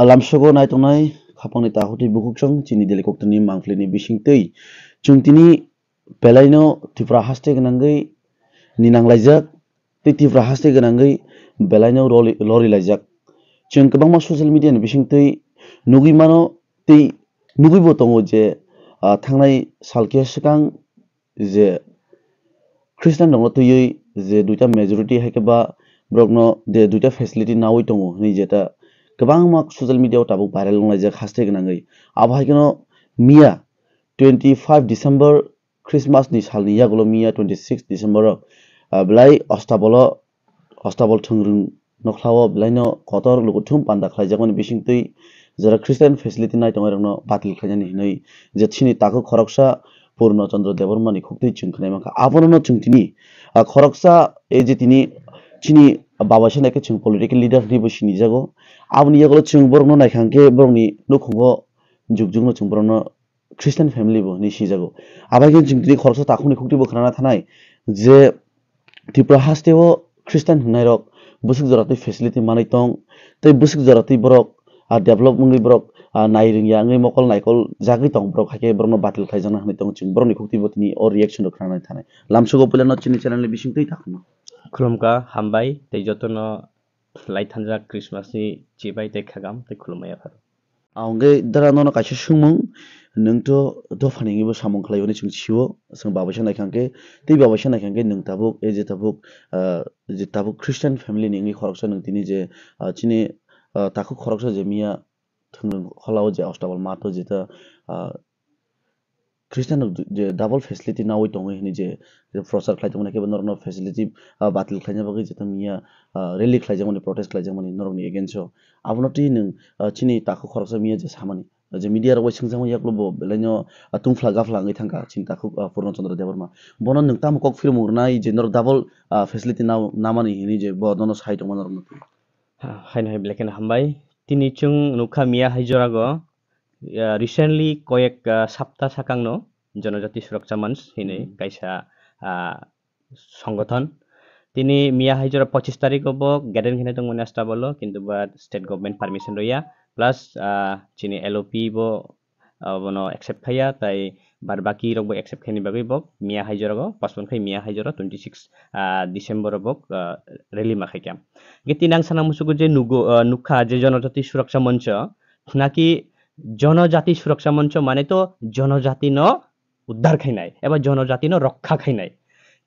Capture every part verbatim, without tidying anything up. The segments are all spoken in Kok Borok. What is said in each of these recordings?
Lamsogo nai tongnai khapangni takhuk tei bukhuksong chini Delhi koktwini mangphlini bisingtwi chwng tini belaino Tripura haste gwnangwi ninang laijak tei Tripura haste gwnangwi belaino roli-, lori laijak. Chwng kwbangma social media ni bisingtwi nugwi mano tei nugwibo tongo je, ah, thangnai salkhe swkang je Christian rokno twiwi je duita majority hai khe ba borokno je duita facility nawi tongo hinwi jeta kwbangma social media o tabuk viral wnglaijak haste gwnangwi. Abo hai kheno miya twenty five December Christmas ni salni yagulo miya twenty six December o, ah, belai Astabolo Astabol thwngrwng nokhlao belaino kotor lukuthum panda khlaijakmani bisingtwi jora Christian facility nai tongnai rokno batil khlainani hinwi je chini takhuk khoroksa Purno Chandra Debbarma ni khuktwi chwng khwnai mankha. Abono no chwng tini, ah, khoroksa e je tini chini baba se naikhe chwng political leader hinwi bo sinijago. Aboni yagulo chwng borokno naikha hwnkhe borokni nukhungo jugjugno chwng borokno Christian family bo hinwi sijago. Abai khe chwng tini khoroksa takhukni khuktwi bo khwnana thanai je Tripura haste o Christian hwngnai rok bwswk jora twi facility manwi tong tei bwswk jora twi borok, ah, develop wngwi borok, ah, nai rwngya wngwi mokol naikol jagwi tong borok hai khe borokno batil khlaijakna hinwi tong chwng borokni khuktwi bo tini o reaction rok khwnanai thanai. Lamsogo puilano chini channel ni bisingtwi takhukno. Khulumkha, hambai tei jotono lai thanjak Christmas ni chibai tei khagam tei khulumma yapharo. Ang hwnkhe dara nono kaisa swngmung, nwng to dophani wngwi bo samung khlai hwnwi chwng sio, chwng babaisa naikha hwnkhe, tei babaisa naikha hwnkhe nwng tabuk, e je tabuk, ah, je tabuk Christian family ni wngwi khoroksa nwng tini je, ah, chini, ah, takhuk khoroksa je miya thwngwi kholao je Astabal math o jeta, ah, Christian rok je double facility nawi tongwi hwnwi je, je prochar khlai tongmani khe bo norokno facility, ah, batil khlaina bagwi je tongmani ya, ah, rally khlaijakmani, protest khlaijakmani norokni against o. Abono twi nwng, ah, chini takhuk khoroksa miya je samani, je media rok bai swngjakmani yaklo bo belaino, ah, tungphla gaphla wngwi thangkha chini takhuk, ah, Purno Chandra Debbarma. Bono nwng tamo kok phirmung rwnai je norok double, ah, facility nao-, namani hwnwi je bo nono sai tongma norokno twi. Ha, haino hai belai kheno hambai. Tini chwng nukha miya hai jorago, ah, recently koyek, ah, sapta sakangno Janajati Suraksha Manch hinwi Hmm. kaisa, ah, songothon. Tini miya hai jora pochis tarikgo bo gathering khaina tongmani Astabalo, kintu ba state government permission rwya. Plus, ah, chini L O P bo, ah, bono accept khaiya, tai bar baki rokbo accept khaini bagwi bo miya hai jorago postpone khai, miya hai jora twenty six, ah, December o bo, ah, rally ma khaikha. Hingke tini ang sana musugo je nugo, ah, nukha je Janajati Suraksha Manch, naki Janajati Suraksha Manch mane to janajati no uddar khainai eba janajati no rokha khainai.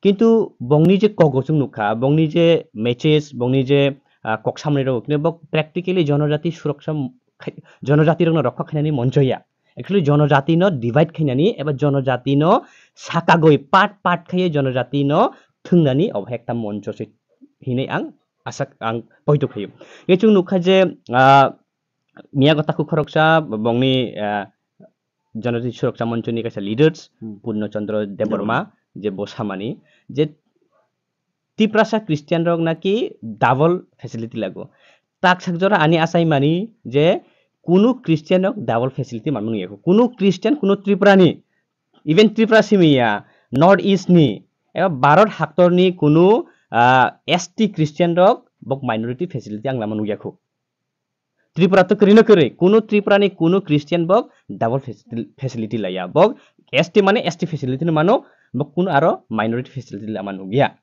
Kintu bongni je kogo chwng nukha, bongni je message, bongni je, ah, kok samani rok, kini bo practically janajati suraksha khai-, janajati rokno rokha khainani moncho ya. Actually, janajati no divide khainani eba janajati no sakagoi part part khaiye janajati no thwngnani obo ekta moncho se hinwi ang asa, ang poito khaio. Ye chwng nukha je, ah, miyago takhuk khoroksa bongni, ah, Janajati Suraksha Manchoni kaisa leaders, Hmm. Purno Chandra Debbarma, Debbarma. Je bo samani, je Tiprasa Christian rok naki double facility lago. Tak sak jora ani asai mani je kunu Christian rok double facility manmani yako. Kunu Christian, kunu Tripura ni, even Tripura simi ya, North East ni, eba Bharat haktor ni kunu, ah, S T Christian rok bok minority facility ang lama nugya khu. Tripura to kwrwi no kwrwi, kunu Tripura ni kunu Christian bok double facil-, facility laya. Bok S T mane S T facility no mano, bok kunu aro minority facility lama nugya.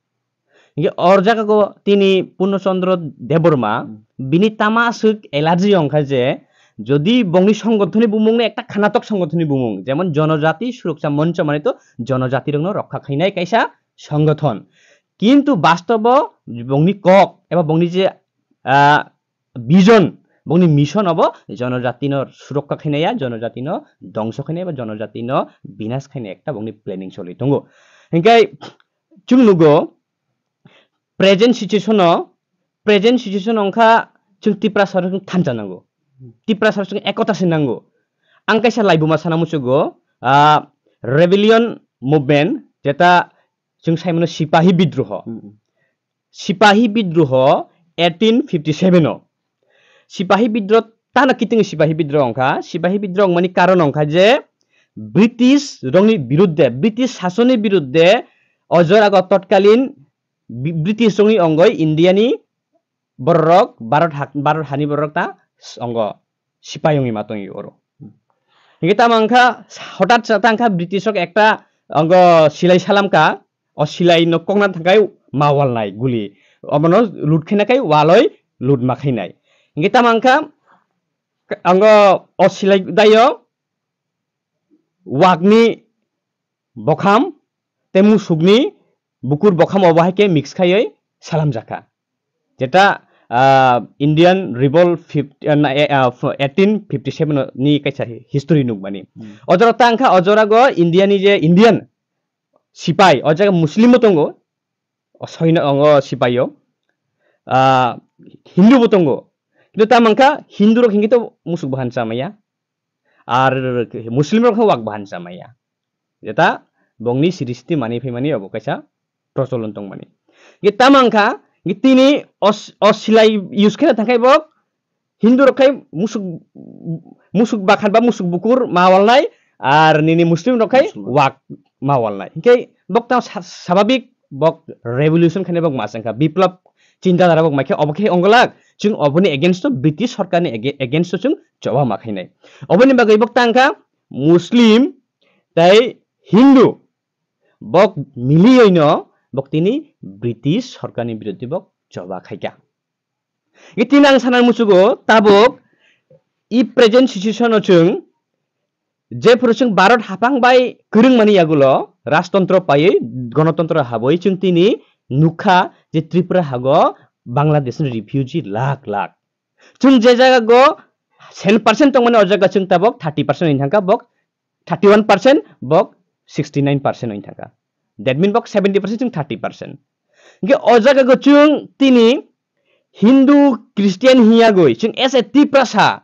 Hingke or jaga go tini Purno Chandra Debbarma, Hmm. bini tama aswk allergy ongkha je, jodi bongni songothoni bumung no ekta khanatok songothoni bumung, jemon Janajati Suraksha Manch mane to janajati rokno rokha khainai kaisa songothon. Kintu bastobo bongni kok eba bongni je, ah, vision, bongni mission obo jonojatino surokka khainaya, jonojatino dongso khainaya ba jonojatino binas khainaya ekta bongni planning choli tongo. Hinkhe chwng nugo present situation o, present situation wngkha chwng Tiprasa rok thansa nango, Tiprasa rok ekota se nango. Ang kaisa laibuma sana muchugo, ah, rebellion movement, jeta chwng saimano sipahi bidroho. Hmm. Sipahi bidroho eighteen fifty seven o. Sipahi bidroh tano kiting sipahi bidroh wngkha. Sipahi bidroh wngmani karon wngkha je British rokni birudde, British sasonni birudde ojor ago totkalin Bi-, British rokni ongoi India ni bororok, Bharat ha-, Bharat hani bororok ta s-, ongo sipai wngwi ma tongwi oro. Hingke tamo wngkha, hotat sa tangkha British rok ekta ongo silai salamkha, o silai no kokna thangkai ma walnai guli, omono lut khaina kai waloi lut ma khainai. Hingke tamo wngkha, ongo o silai daio wakni bokham tei musukni bukur bokham obo hai khe mix khaiwi salamjakha. Jeta, ah, Indian Revolt fifty, ah, na, eh, ah, eighteen fifty seven ni kaisa hi-, history nukmani. Hmm. O jora tangkha, o jora go India ni je Indian sipai, o jaga Muslim bo tongo, o soino, o sipaio, ah, Hindu bo tongo. Kintu tamo wngkha Hindu rok hinkhe to musuk bahan chamaya. Ar Muslim rok khe wak bahan chamaya. Jeta bongni srishti mani phaimani obo kaisa procholon tongmani. Ge tamo wngkha, ge tini os-, osilai use khena thangkhai bo Hindu rok khai musuk, musuk bakhan ba musuk bukur ma walnai, ar nini Muslim rok khai Musulman. Wak ma walnai. Hinkhe bok tamo sa-, sababik bok revolution khaina bok ma sangkha, biplab chinta dhara bok maikhe obo khe ongolak, chwng oboni against o British sorkarni age-, against o chwng choba ma khainai. Oboni bagwi bok tangkha Muslim tei Hindu bok miliyoino bok tini British sorkarni biruddhe bok choba khaikha. Ge tini ang sana muchugo tabuk i present situation o chwng jephuru chwng Bharat haphang bai kwrwng mani yagulo rajtontro paiwi gonotontro habwi chwng tini nukha je Tripura hago Bangladesh ni refugee lakh lakh. Chwng je jaga go cent percent tongmani o jaga chwng tabuk thirty percent wng thangkha bok thirty one percent bok sixty nine percent wng thangkha. That mean bok seventy percent chwng thirty percent. Hingke o jaga go chwng tini Hindu, Christian hiyagwi chwng as a Tiprasa,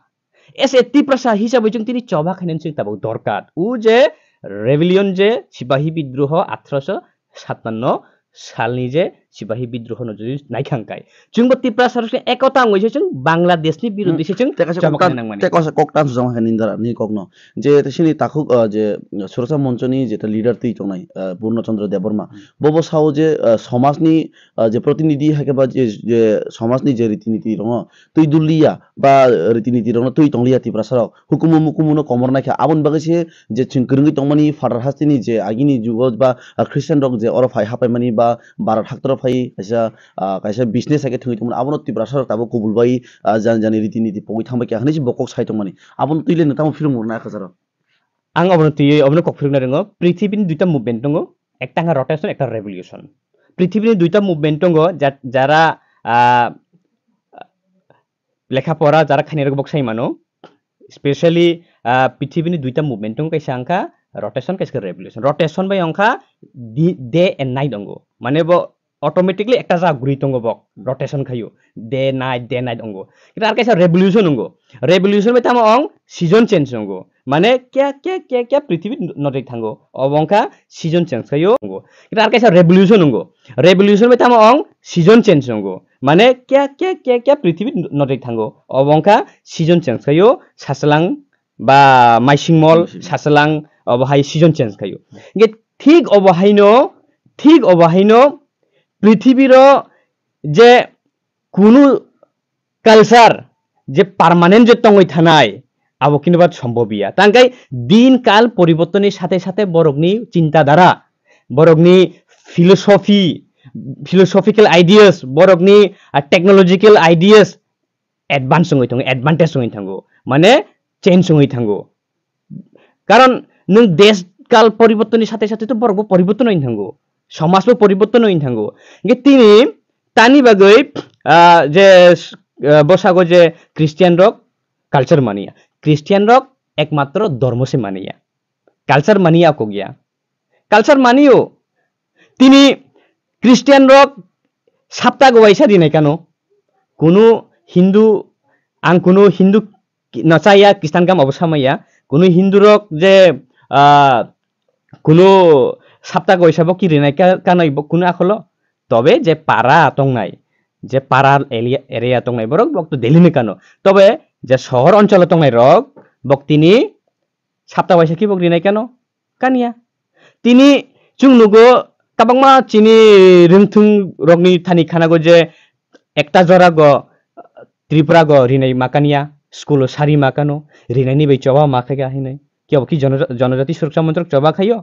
as a Tiprasa hisabwi chwng tini choba khainani chwng tabuk dorkar. O je rebellion je sipahi bidroho athroso sattanno salni je sipahi bidroho no jodi naikha hwnkhe chwngbo Tiprasa rok ekota wngwi se chwng Bangladesh ni biruddhe se chwng Tei kaisa choba koktan, khaina nangmani. Tei kaisa koktan sujak khe nini dara ni kokno. Je sini takhuk, ah, je Surosa Moncho ni je ta leader twi tongnai, ah, Purno Chandra Debbarma. Hmm. Bobo sao je, ah, somaj ni, ah, je protinidhi hai khe ba je, je somaj ni je riti niti rokno twi dulliya ba riti niti rokno twi tongliya Tiprasa rok. Hukumu mukumu no komor naikha. Aboni bagwi se je chwng kwrwngwi tongmani Father hasteni je agini jugo ba, ah, Christian rok je oro phai hapaimani ba Bharat haktorok phai kaisa, ah, kaisa business hai khe thwngwi tongmani. Abono Tiprasa rok tabuk kubul bai, ah, jani jani riti niti pogwi thangbai kha hinwi se bo kok sai tongmani. Abono twi le no tamo film rok nai kha jaro. Ang obono twiwi obono kok phirokna ringo. Prithibini duita movement tongo. Ekta wngkha rotation, ekta revolution. Prithibini duita movement tongo, ja-, jara, ah, lekha pora jara khainai rok bok sai mano. Specially, ah, prithibini duita movement tongo, kaisa wngkha rotation, kaisa revolution. Rotation bai wngkha di-, day and night ongo. Mane bo automatically ekta jaga guri tongo bok, rotation khaio. Day night, day night ongo. Kita ar kaisa revolution ongo. Revolution bai tamo ong season change ongo. Mane kya, kya, kya, kya prithibi nodek thango. Obo wngkha season change khaio ongo. Kita ar kaisa revolution ongo. Revolution bai tamo ong season change ongo. Mane kya, kya, kya, kya prithibi nodek thango. Obo wngkha season change khaio. Saslang ba maisingmol, maisingmol. Saslang obo hai season change khaio. Hingke thik obo haino, thik obo haino prithibiro je kunu culture je permanent je tongwi thanai, abo kintu ba sombobia. Tangkai din kal poribortonni sathe sathe borokni chinta dhara, borokni philosophy, philosophical ideas, borokni, ah, technological ideas advance wngwi thango, advantage wngwi thango, mane change wngwi thango. Karon nwng desh kal poribortonni sathe sathe to borokbo poriborton wngwi thango, somajbo poriborton wngwi thango. Hingke tini tani bagwi, ah, je, ah, bwsago je Christian rok culture maniya, Christian rok ekmatro dhormo se maniya, culture maniya kok ya. Culture manio. Tini Christian rok saptago waisa rinai kano. Kunu Hindu, ang kunu Hindu ki-, no chaya, Christian kam obo samaya. Kunu Hindu rok je, ah, kunu saptago waisa bo ki rinai ka-, kanai bo kunu akholo. Tobe je para tongnai, je para area, area tongnai borok bok to daily ni kano. Tobe je sohor oncholo tongnai rok bok tini sapta waisa ki bok rinai kano. Kaniya. Tini chwng nugo kwbangma chini rwngthwng rokni thani khanago je ekta jora go Tripura go rinai ma kaniya. school o sari ma kano, rinani bai choba ma khaika hinwi. Kebo ki jono-, jonojati surakcha montrok choba khaio.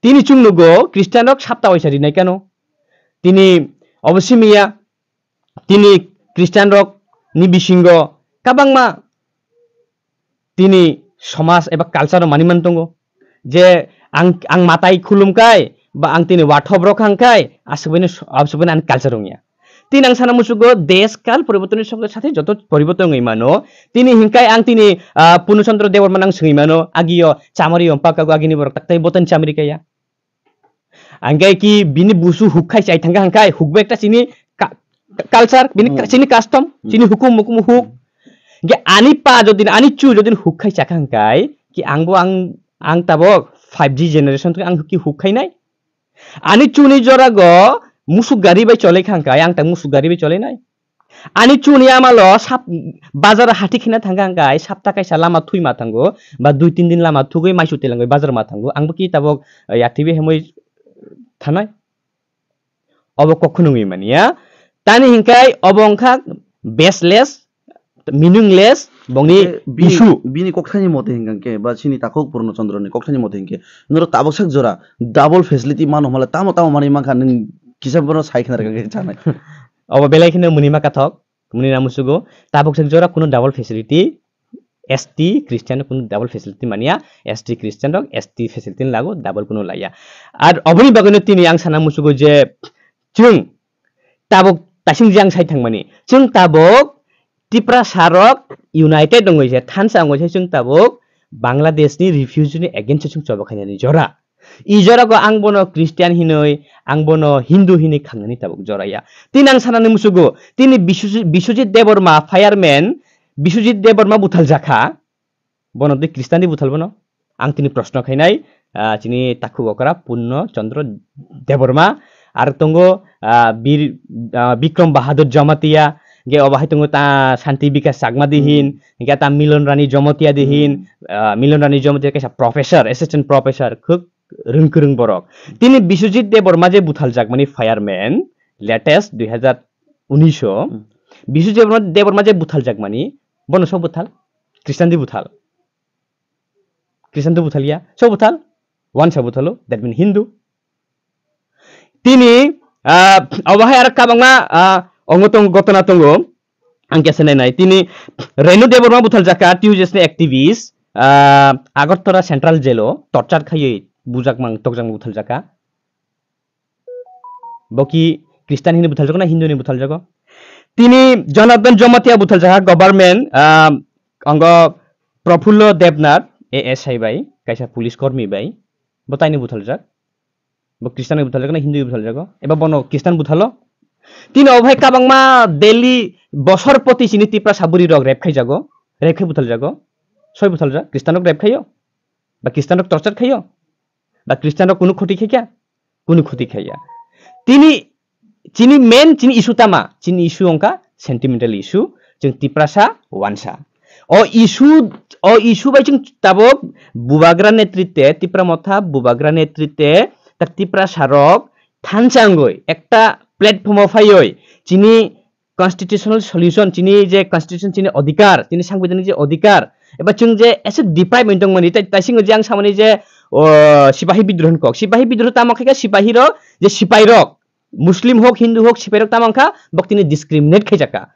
Tini chwng nugo Christian rok sapta waisa rinai kano. Tini obo simiya, tini Christian rok ni bisingo kabangma tini somaj eba culture rok mani man tongo. Je ang, ang matai khulum kai, ba ang tini wathop rok hang kai, aswk bai no, aswk bai no ani culture wngya. Tini ang sana musugo desh kal poribortonni songke sathe joto poriborton wngwi mano. Tini hinkai ang tini, ah, Purno Chandra Debbarma nang swngwi mano, agio chamari om pakago agini borok taktai botani chamari kaya. Angkai ki bini busu huk khai chai thangka hangkai huk bai ekta chini ka-, culture, bini ka-, Hmm. chini custom, Hmm. chini hukum mukum huk. Ge ani pa jodi ani chu jodi huk khai chaka hangkai ki angbo ang, ang tabok five G generation to ang ki huk khai nai. Ani chuni jorago musuk gari bai chole khangkai, ang ta musuk gari bai chole nai. Ani chuni amalo sap bazar hati khina thangka hangkai, sapta kaisa lama thui ma thango, ba dui tin din lama thugui maisu telangoi bazar ma thango. Ang bo ki tabok, eh, yathibi hemoi thanai. Obo kok khunungwi mania. Tani hinkai obo wngkha baseless, meaningless, bongni Hingke bini, issue. Bini kokthani mote hingka hingke, ba chini takhuk Purno Chandra ni kokthani mote hingke, noro tabok sak jora double facility mano hwnmale tamo tamo manwi mankha, nwng kisa bono sai khna rwkha khe chanai. Obo belai kheno mwnwi ma kathok, mwnwi na musugo, tabok sak jora kuno double facility, S T Christian kuno double facility mania, S T Christian rok S T facility lago, double kuno laiya. Ar oboni bagwino tini ang sana musugo je chwng tabok taising jang sai thangmani. Chwng tabok Tiprasa rok united wngwi se, thansa wngwi se chwng tabok Bangladesh ni refugee ni against o chwng choba khainani jora. I jora go ang bono Christian hinwi, ang bono Hindu hinwi khangnani tabok jora ya. Tini ang sanani musugo, tini Biswajit, Biswajit Debbarma fireman, Biswajit Debbarma buthal jakha. Bono tei Christian ni buthal bono. Ang tini proshno khainai, ah, chini takhuk okra Purno Chandra Debbarma, ar tongo, ah, Bir, ah, Bikram Bahadur Jamatia, ge obo hai tongo ta Shanti Bikash Chakma di hin, Hmm. ge ta Milon Rani Jamatia di hin, Hmm. ah, Milon Rani Jamatia kaisa professor, assistant professor, khuk rwng kwrwng borok. Tini Biswajit Debbarma je buthal jakmani fireman, latest dui hazar unis o, Hmm. Biswajit Debbarma, Debbarma je buthal jakmani, bono sok buthal, Christian di buthal. Christian to buthal ya, so buthal, wansa buthalo, that mean Hindu. Tini, ah, obo hai aro kabangma, ah, ongo tongo, gotona tongo, ang kesa nai nai. Tini Renu Debbarma buthal jaka, T U J S ni activist, ah, Agartala Central Jail o torture khaiwi bujak mang tokjak buthal jaka. Bo ki Christian hini buthal jago na Hindu ni buthal jago? Tini Jonathan Jamatia buthal jaga government, ah, ongo Prafullo Debnath, A S I bai, kaisa police kormi bai, bo taini buthal jak. Bo Christian ni buthal jago na Hindu ni buthal jago? Eba bono Christian buthalo? Tini obo hai kabangma daily bosor poti chini Tiprasa bwrwi rok rep khai jago, rep khai buthal jago. Soi buthal jak, Christian rok rep khaio? Ba Christian rok torture khaio? Ba Christian rok kunu khoti khaikha? Kunu khoti khaiya. Tini, chini main, chini issue tama, chini issue wngkha sentimental issue, chwng Tiprasa wansa. O issue, o issue bai chwng tabok Bubagra netritwe, Tipra Motha Bubagra netritwe, ta Tiprasa rok thansa wngwi ekta platform o phaiwi chini constitutional solution, chini je constitution, chini odhikar, chini sangbidhanik je odhikar, eba chwng je ese deprive wng tongmani, tai, taisingo je ang samani je, o, sipahi bidroh ni kok, sipahi bidroh tamo khaikha, sipahi rok, je sipai rok, Muslim hok, Hindu hok, sipai rok tamo wngkha, bok tini discriminate khaijakha,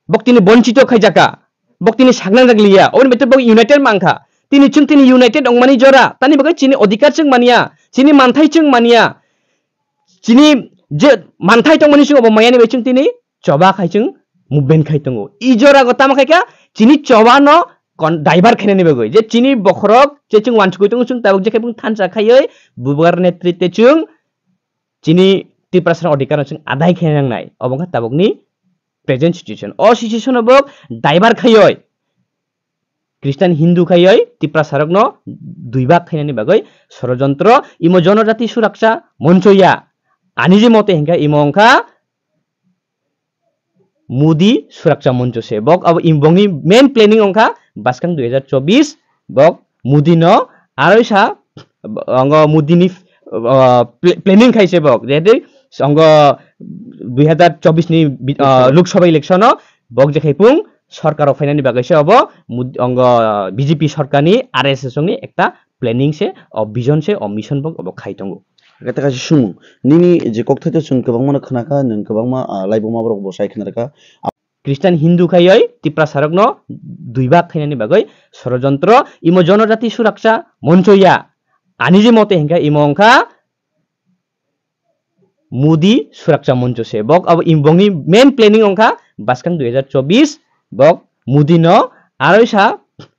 bok tini bonchito khaijakha, bok tini saknang jak liya, oboni bethe bok united mankha, tini chwng tini united wngmani jora, tani bagwi chini odhikar chwng manya, chini manthai chwng manya, chini je manthai tongmani chwng obo mayani bai chwng tini choba khai chwng movement khai tongo. I jora go tamo khai kha chini choba no kon-, divert khainani bagwi. Je chini bokhorok je chwng wansugwi tongo chwng tabuk je khai bung thansa khaiwi Bubagra netritwe chwng chini Tiprasa odhikar no chwng adai khaina nangnai. Obo wngkha tabukni present situation. O situation o bo divert khaiwi Christian Hindu khaiwi Tiprasa rokno duibak khainani bagwi sorojontro imo jonojati surakcha moncho ya. Ani je mote hinkha imo wngkha Modi surakcha moncho se. Bok abo im-, bongni main planning wngkha baskang dui hazar chobbish bok Modi no aroi sa ongo Modi ni, uh, pla-, planning khai se bok. Jehete ongo dui hazar chobbish ni bi-, uh, Lok Sabha election o bok je khai pung Sorkar o phainani bagwi se obo Mud-, ongo B J P sorkarni, R S S ni ekta planning se, o vision se, o mission bo obo khai tongo. Kete kaisa sumung, nini je kokthai to chwng kwbangma no khna kha, nwng kwbangma, ah, laibuma borok bo sai khna rwkha. Christian Hindu khaioi Tiprasa rokno dui bak khainani bagwi sorojontro, imo Jonojati Suraksa Moncho ya. Ani je mote hinkha imo wngkha Modi Suraksa Moncho se. Bok abo im-, bongni main planning wngkha bwskang dui hajar chobbish bok Modi no aroi sa,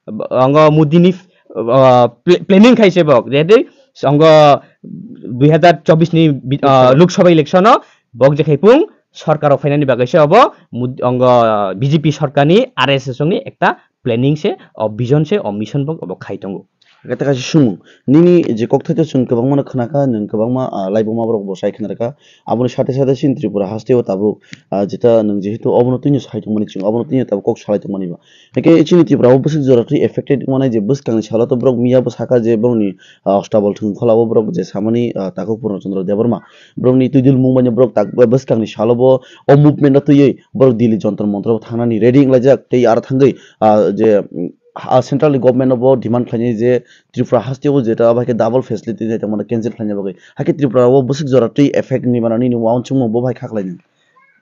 ongo Modi ni, uh, pl-, planning khaise bok. Jadi ongo dui hajar chobbish ni bi-, uh, Lok Sabha election o bok je khai pung sorkar o phainani bagwi se obo Modi, ongo B J P sorkar ni, R S S ni ekta planning se, o vision se, o mission bo obo khai tongo. Kete kaisa sumung, nini je kokthai to chwng kwbangma no khna kha, nwng kwbangma, ah, laibuma borok bo sai khna rwkha. Aboni sate sate chini Tripura haste o tabuk, ah, jeta nwng jehetu obono twino sai tongmani, chwng obono twino tabuk kok salai tongmani ba. Hake chini Tripura o bwswk jora twi affected wngmani je bwskangni salo to borok miya bo saka je borokni, ah, ostabol thwng khola o borok je samani, ah, takhuk Purno Chandra Debbarma. Borokni twidul mung bai borok tak bwskangni salo bo o movement no twiwi borok Delhi Jantar Mantar o thangnani ready wnglaijak tei aro thangwi, ah, je, mm, ah, central government no bo demand khlainai je Tripura haste o jeta bai khe double facility nai tongmani cancel khlaina bagwi. Hakhe Tripura o bwswk jora twi effect ni mano nini uansukmung bo bai kha khlainai.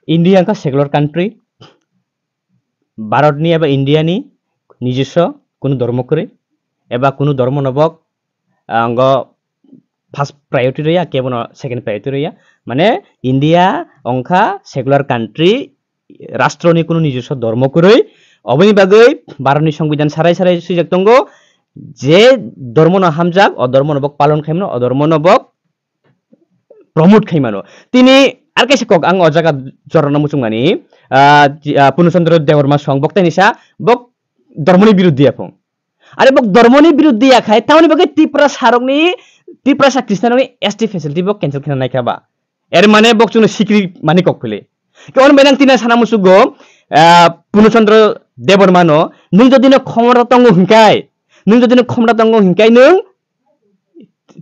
India wngkha secular country, Bharat ni eba India ni nijiswa kunu dhormo kwrwi eba kunu dhormo no bok, ah, ngo first priority rwya, kebono second priority rwya. Mane India wngkha secular country, rastro ni kunu nijiswa dhormo kwrwi. Oboni bagwi Bharat ni Songbidan sarai sarai swijak tongo, je dhormo no hamjak, o dhormo no bok palon khaimano, o dhormo no bok promote khai mano. Tini ar kaisa kok ang o jaga jorano muchung mani, ah, ji-, ah, Purno Chandra Debbarma song bok tei nisa bok dhormoni biruddhi ya phung. Are bok dhormoni biruddhi ya khai, tamoni bagwi Tiprasa rokni, Tiprasa Christian rokni S T facility bok cancel khna nai kha ba. Er mane bok chwngno sikri mani kok phile. Ke on benang tina sana musugo, ah, Purno Chandra Debbarma no, nwng jodi no khomra tongo hinkai, nwng jodi no khomra tongo hinkai nwng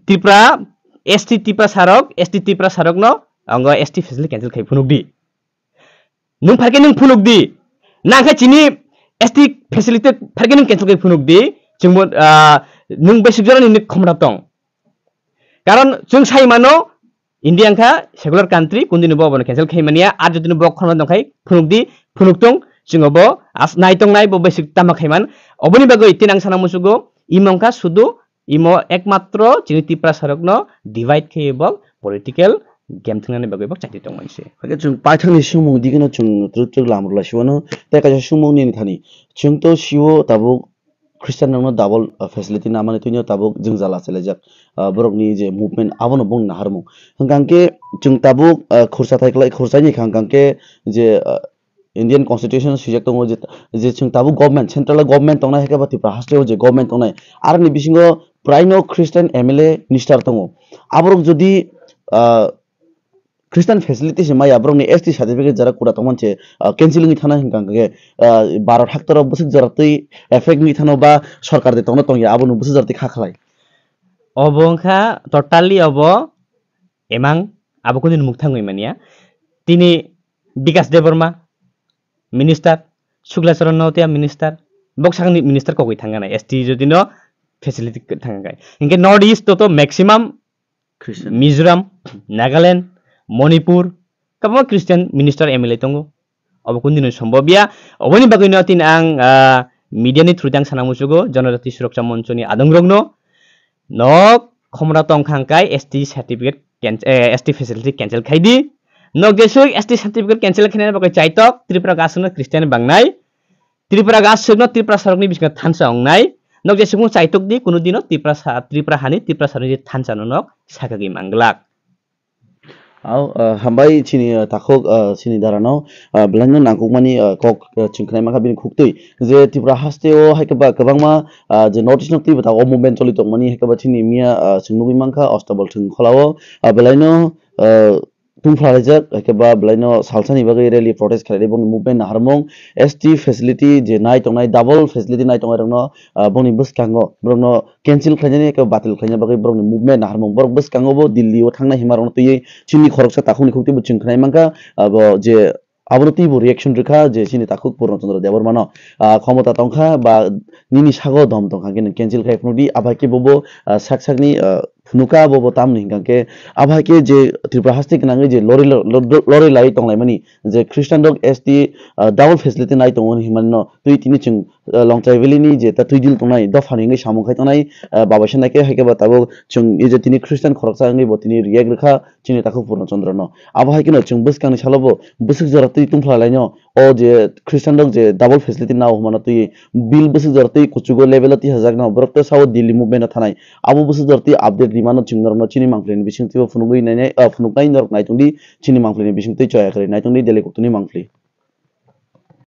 Tripura, S T Tiprasa rok, S T Tiprasa rok no, ongo S T facility cancel khai phunuk di. Nwng pharke nwng phunuk di. Nang khe chini S T facility pharke nwng cancel khai phunuk di. Chwngbo, ah, nwng basic jora ni khomra tong. Karon chwng sai mano, India wngkha secular country, kundini bo abono cancel khai mania, ar jodi bo khorma tongkhai phunuk di, phunuk tong, chwng obo as nai tong nai bo basic tama khai man. Oboni bagwi tin ang sana musugo, imo wngkha sudu, imo ekmatro chini Tiprasa rokno divide khai bo political game thwngnani bagwi bo chati tong manse. Hakhe chwng paithakni sumung digino chwng twrwk twrwk lam rwlai siwano, tei kaisa sumung nini thani. Chwng to siwo tabuk Christian rokno double, uh, facility namani twino tabuk jwngjal achalaijak, uh, borokni je movement abono bongni naharmung. Hwnkha hwnkhe chwng tabuk, uh, khursa thai khlai, khursa ni hwnkha hwnkhe je, uh, Indian Constitution swijak tongo je, je chwng tabuk government, central government tongnai, haikhe ba Tripura haste o je government tongnai, aroni bisingo praino Christian M L A minister tongo. Aborok jodi, uh, Christian facility se maya, borokni S T certificate jara kura tongmani se, ah, cancel wngwi thana hwnkha hwnkhe, ah, Bharat haktorok bwswk jora twi effect wngwi thano ba sorkar de tongna tongya, abono bwswk jora twi kha khlai. Obo wngkha totally obo emang abo kunu mukthang wngwi manya. Tini Bikas Debbarma minister, Shukla Charan Notia minister, bok sakni minister kogwi thangana S T jodi no facility thangkai. Hinkhe North East to, to maximum Christian. Mizoram, Nagaland, Manipur, kwbangma Christian minister M L A tongo. Obo kundini sombobya. Oboni bagwino tini ang, ah, media ni through tang sana musugo, Jonojati Suraksa Moncho ni adongrokno, nok khomra tong khangkai S T certificate can-, eh, S T facility cancel khai di. Nok jesuk S T certificate cancel khainani bagwi chaitok, Tripura gasungno Christian bangnai. Tripura gasukno Tripura sarokni bisingo thansa wngnai. Nok jesukmung chaitok di, kunu dino Tripura sa-, Tripura hani Tripura sarokni thansa no nok sakagwi manglak. Au, ah, hambai chini, ah, takhuk, ah, chini darano, ah, belai no nangkukmani, ah, kok, ah, chwng khnai mankha bini khuktwi je Tripura haste o hai khe ba kwbangma, ah, je North East no twi bwtha o movement choli tongmani hai khe ba chini miya, ah, chwng nugwi mankha Ostabol thwng kholao, ah, belai no, ah, tungphla laijak, hai khe ba belai no salsani bagwi rally protest khlai boni movement naharmung S T facility je nai tongnai double facility nai tongnai rokno, ah, boni bwskango borokno cancel khlainani eke batil khlaina bagwi borokni movement naharmung. Borok bwskango bo Delhi o thangnai hima rokno twiwi chini khoroksa takhukni khuktwi bo chwng khnai mankha, abo je abono twibo reaction rwkha je chini takhuk Purno Chandra Debbarmano, ah, khomota tongkha ba nini sago dom tongkha, hwnkhe nwng cancel khai phunukdi, abo hai khe bobo, ah, sak sakni, ah, phunuka, bobo tamni hwnkha khe abo hai khe je Tripura haste gwnangwi je lorry lo-, lo-, lorry lai tonglaimani je Christian rok S T, ah, double facility nai tongo hinmano twi tini chwng, ah, Longchai Valley ni je ta twidil tongnai dophani wngwi samung khai tongnai, ah, babaisa nai khe hai khe ba tabuk chwng e je tini Christian khoroksa wngwi bo tini react rwkha chini takhuk Purno Chandra no. Abo hai kheno chwng bwskangni salo bo bwswk jora twi tongphla laino, o je Christian rok je double facility nao hwnmano twi bill bwswk jora twi kuchugo level o twi hajak no, borok to sao Delhi movement o thanai. Abo bwswk jora twi update rimano chwng norokno chini mangpli ni bising twi phunugwi nainai, ah, phunuknai norok naitung di chini mangpli ni bising twi choya kwrwi naitung di Delhi kuktuni mangpli.